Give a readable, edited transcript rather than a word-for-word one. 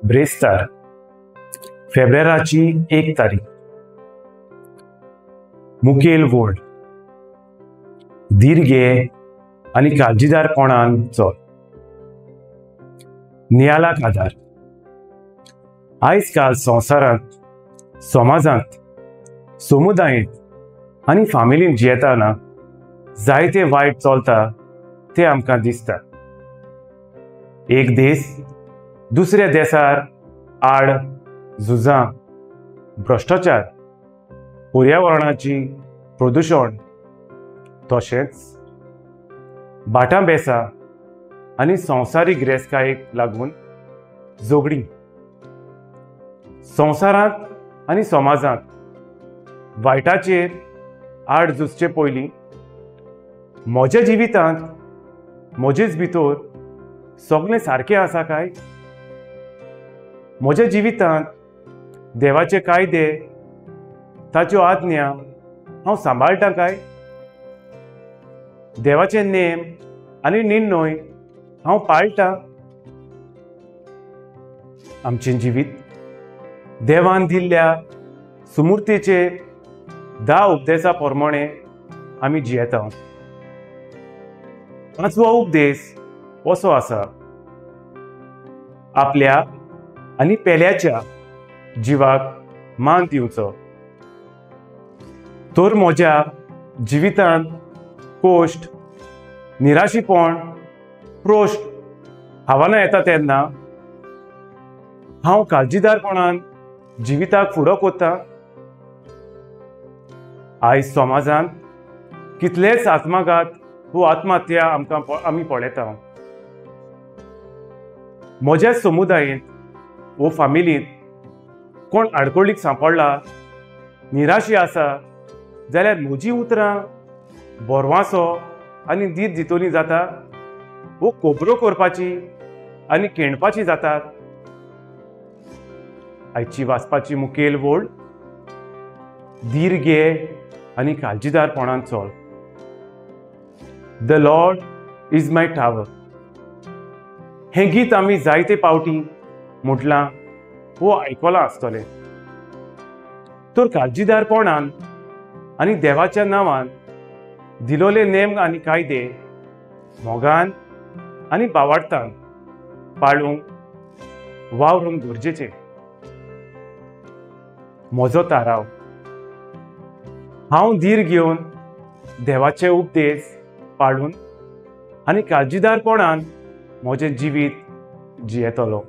ब्रेस्तार फेब्रेराची 1 तारीख. मुखेल वोड धीर घे आनी काळजीदारपणान चल. नियालाक आदार. आयज काल संवसारांत, समाजांत, समुदायेंत आनी फामिलींत जियेतना जायते वायट चलता तें आमकां दिसता. एक देश दुसऱ्या देसार आड झुजां, भ्रश्टाचार, पर्यावरणाची प्रदुशण, तशेंच भाटां बेसां आनी संवसारीक गिरेस्तकायेक लागून झगडीं. संवसारांत आनी समाजांत वायटाचेर आड झुजचे पयलीं म्हज्या जिवितांत म्हजेच भितर सगळें सारकें आसा काय? म्हज्या जिवितांत देवाचे कायदे, ताच्यो आज्ञा हांव सांबाळटा काय? देवाचे नेम आनी निर्णय हांव पाळटा? आमचें जिवीत देवान दिल्ल्या सुमूर्तेचे 10 उपदेसा प्रमाणे आमी जियेता. 5वो उपदेश असो आसा, आपल्या आनी पेल्याच्या जिवाक मान दिवचो. तर म्हज्या जिवितांत कोश्ट, निराशीपण, प्रोश्ट आव्हानां येता तेन्ना हांव काळजीदारपणान जिविताक फुडो कोत्ता. आयज समाजांत कितलेच आत्मघात वो आत्महत्या आमकां आमी पळयता. म्हज्या समुदायेंत वो फामिलींत कोण आडखळीक सांपडला, निराशी आसा जाल्यार म्हजी उतरां भरवासो आनी धीर दितली जाता वो कोबरो करपाची आनी केणपाची जातात. आयची वाचपाची मुखेल वोड धीर घे आनी काळजीदारपणान चल. The Lord is my tower हें गीत आमी जायते पावटी म्हटलां वो आयकलां आसतलें. तर काळजीदारपणान आनी देवाच्या नांवान दिलोले नेम आनी कायदे मोगान आनी बावाडतान पाळूंक वावरूंक गरजेचें. म्हजो ताराव, हांव धीर घेवन देवाचे उपदेश पाळून आनी काळजीदारपणान म्हजें जिवीत जियेतलो.